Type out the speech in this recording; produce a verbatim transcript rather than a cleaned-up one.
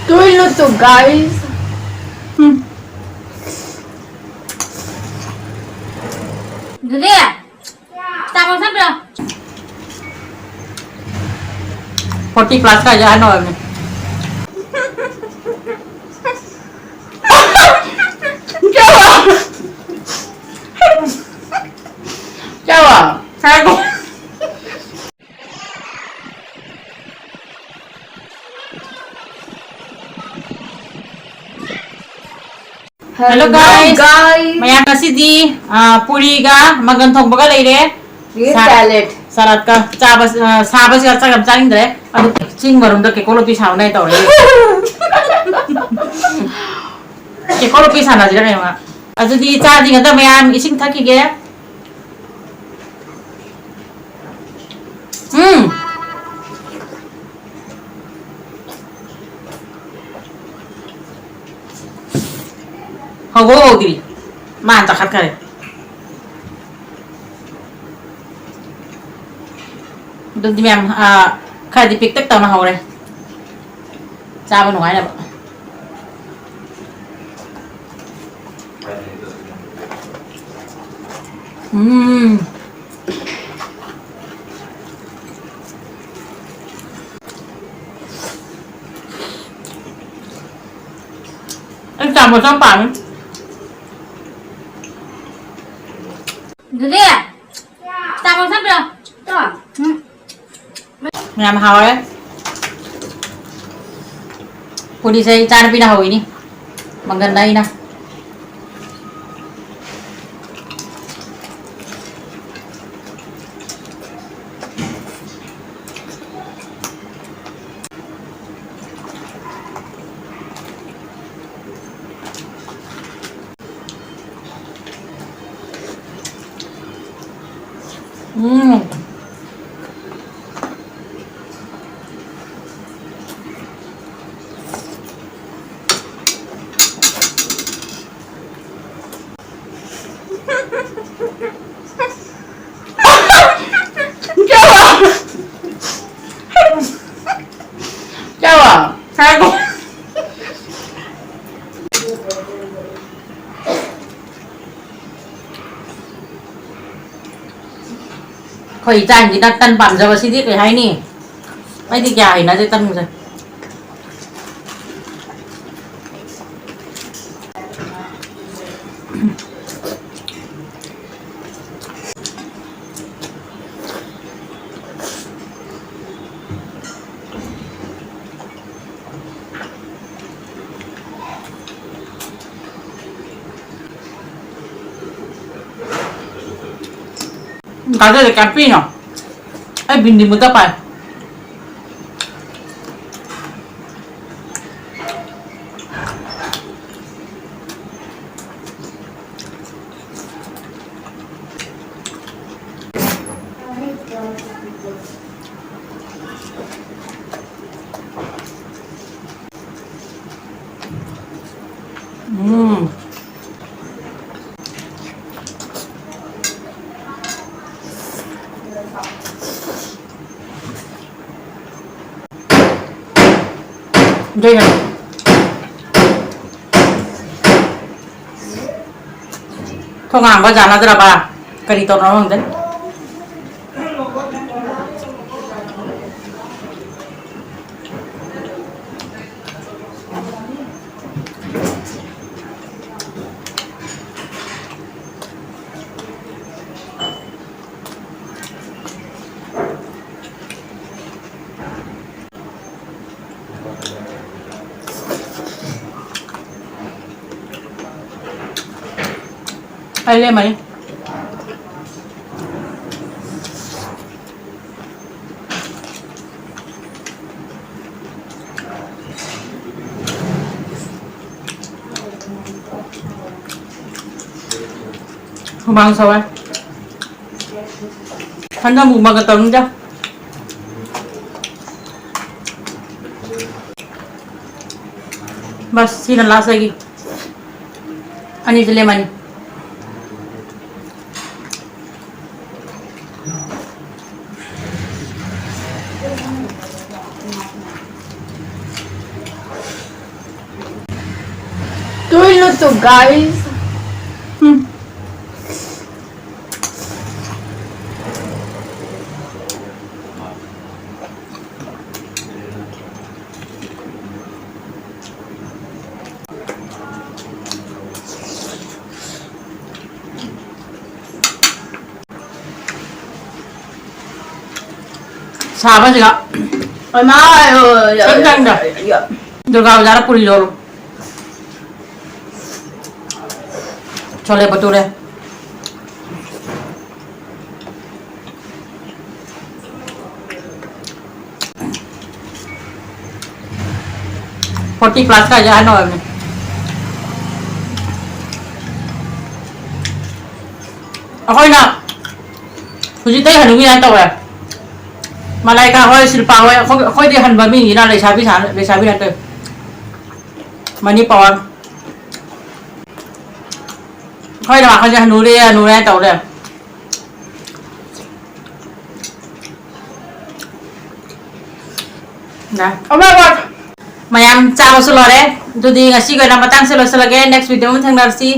Two ꯏꯜꯂꯨ two, guys. ꯎꯝ꯫ ꯑꯗꯨꯗꯤ ꯆꯥ ꯃꯁꯥ ꯄꯤꯔꯣ꯫ Forty plus ꯀꯥꯏꯁꯦ ꯑꯍꯟ ꯑꯣꯏꯔꯕꯅꯦ꯫ ꯆꯥꯕ! ꯆꯥꯕ! ꯉꯥꯏꯈꯣ꯫ Hello, hello, guys, guys. ꯃꯌꯥꯝ ꯉꯁꯤꯗꯤ, ꯑ, ꯄꯨꯔꯤꯒ ꯃꯪꯒꯟ ꯊꯣꯡꯕꯒ ꯂꯩꯔꯦ꯫ With ꯁꯥ-, salad. Saladꯀ ꯆꯥꯕ, ꯑ, ꯁꯥꯕꯁꯤꯒ ꯆꯥꯛ ꯌꯥꯝ ꯆꯥꯅꯤꯡꯗ꯭ꯔꯦ꯫ ꯑꯗꯨ ꯆꯤꯡ ꯃꯔꯨꯝꯗ ꯀꯦꯀꯣ ꯂꯣꯄꯤ ꯁꯥꯟꯅ ꯇꯧꯔꯦ꯫ ꯀꯦꯀꯣ ꯂꯣꯄꯤ ꯁꯥꯟꯅꯁꯤꯔ ꯀꯩꯅꯣ? ꯑꯗꯨꯗꯤ ꯆꯥꯗ꯭ꯔꯤꯉꯩꯗ ꯃꯌꯥꯝ ꯏꯁꯤꯡ ꯊꯛꯈꯤꯒꯦ꯫ ꯎꯝ꯫ ꯍꯧꯕ ꯍꯧꯗ꯭ꯔꯤ꯫ ꯃꯥꯅ ꯆꯥꯈꯠꯈꯔꯦ꯫ ꯑꯗꯨꯝꯗꯤ ꯃꯌꯥꯝ, ꯑꯥ, ꯈꯔꯗꯤ ꯄꯤꯛꯇꯛ ꯇꯧꯅ ꯍꯧꯔꯦ꯫ ꯆꯥꯕ ꯅꯨꯡꯉꯥꯏꯅꯕ꯫ ꯎꯝ꯫ ꯑꯩ ꯆꯥꯃꯁ ꯑꯃ ꯄꯥꯝꯃꯤ꯫ ꯑꯗꯨꯗꯤ ꯆꯥꯃꯁ ꯑꯃ ꯄꯤꯔꯣ꯫ ꯎꯝ꯫ ꯌꯥꯝ ꯍꯥꯎꯔꯦ꯫ ꯄꯨꯔꯤꯁꯦ ꯏꯆꯥꯅꯨꯄꯤꯅ ꯍꯧꯔꯤꯅꯤ꯫ ꯃꯪꯒꯟꯗ ꯑꯩꯅ꯫ ꯎꯝ꯫ ꯆꯥꯕ! ꯆꯥꯕ! ꯉꯥꯏꯈꯣ꯫ ꯑꯩꯈꯣꯏ ꯏꯆꯥꯁꯤꯡꯁꯤꯅ ꯇꯟ ꯄꯥꯝꯖꯕꯁꯤꯗꯤ ꯀꯩ ꯍꯥꯏꯅꯤ? ꯑꯩꯗꯤ ꯀꯌꯥ ꯍꯩꯅꯗꯦ ꯇꯟꯁꯦ꯫ ꯒꯥꯖꯔꯁꯦ ꯀꯌꯥꯝ ꯄꯤꯛꯏꯅꯣ? ꯑꯩ ꯕꯤꯟꯗꯤ ꯃꯨꯠꯇ ꯄꯥꯏ꯫ ꯎꯝ꯫ ꯑꯗꯨꯏꯅ ꯊꯣꯡ ꯍꯥꯡꯕ ꯌꯥꯅꯗ꯭ꯔꯕ? ꯀꯔꯤ ꯇꯧꯔꯝꯅꯣ ꯈꯪꯗꯦ꯫ ꯑꯩ ꯂꯦꯝꯃꯅꯤ꯫ ꯍꯨꯃꯥꯡ ꯁꯧꯋꯦ꯫ ꯍꯟꯗꯛ ꯃꯨꯛꯕꯥꯡꯒ ꯇꯧꯅꯤꯗ꯫ ꯕꯁ, ꯁꯤꯅ ꯂꯥꯁ ꯑꯩꯒꯤ꯫ ꯑꯅꯤꯁꯦ ꯂꯦꯝꯃꯅꯤ꯫ Do you know to guys? Hmm. ꯁꯥꯕꯁꯤꯒ꯫ ꯏꯃꯥ, ꯀꯩꯝ ꯆꯪꯗ꯭ꯔꯦ꯫ ꯗꯨꯔꯒꯥ ꯕꯖꯥꯔꯗ ꯄꯨꯔꯤ ꯂꯧꯔꯣ꯫ ꯆꯣꯂꯦ ꯕꯇꯨꯔꯦ꯫ Forty plus ꯀꯥꯏꯁꯦ ꯑꯍꯟ ꯑꯣꯏꯔꯕꯅꯤ꯫ ꯑꯩꯈꯣꯏꯅ ꯍꯧꯖꯤꯛꯇꯩ ꯍꯅꯨꯃꯤ ꯍꯥꯏꯅ ꯇꯧꯔꯦ꯫ ꯃꯂꯥꯏꯀꯥ ꯍꯣꯏ, ꯁꯤꯜꯄꯥ ꯍꯣꯏ, ꯑꯩꯈꯣꯏ-, ꯑꯩꯈꯣꯏꯗꯤ ꯍꯟꯕ ꯃꯤꯅꯤꯅ ꯂꯩꯁꯥꯕꯤ ꯁꯥ-, ꯂꯩꯁꯥꯕꯤ ꯅꯠꯇꯦ꯫ Money power꯫ ꯑꯩꯈꯣꯏꯅ ꯋꯥꯈꯜꯁꯦ ꯍꯅꯨꯔꯦ, ꯍꯅꯨꯔꯦ ꯍꯥꯏꯅ ꯇꯧ ꯂꯩꯔꯦ꯫ ꯅ꯫ Oh my God! ꯃꯌꯥꯝ ꯆꯥꯕꯁꯨ ꯂꯣꯏꯔꯦ꯫ ꯑꯗꯨꯗꯤ ꯉꯁꯤꯒꯤ ꯑꯣꯏꯅ ꯃꯇꯥꯡꯁꯦ ꯂꯣꯏꯁꯤꯜꯂꯒꯦ꯫ Next video ꯑꯃ ꯊꯦꯡꯅꯔꯁꯤ꯫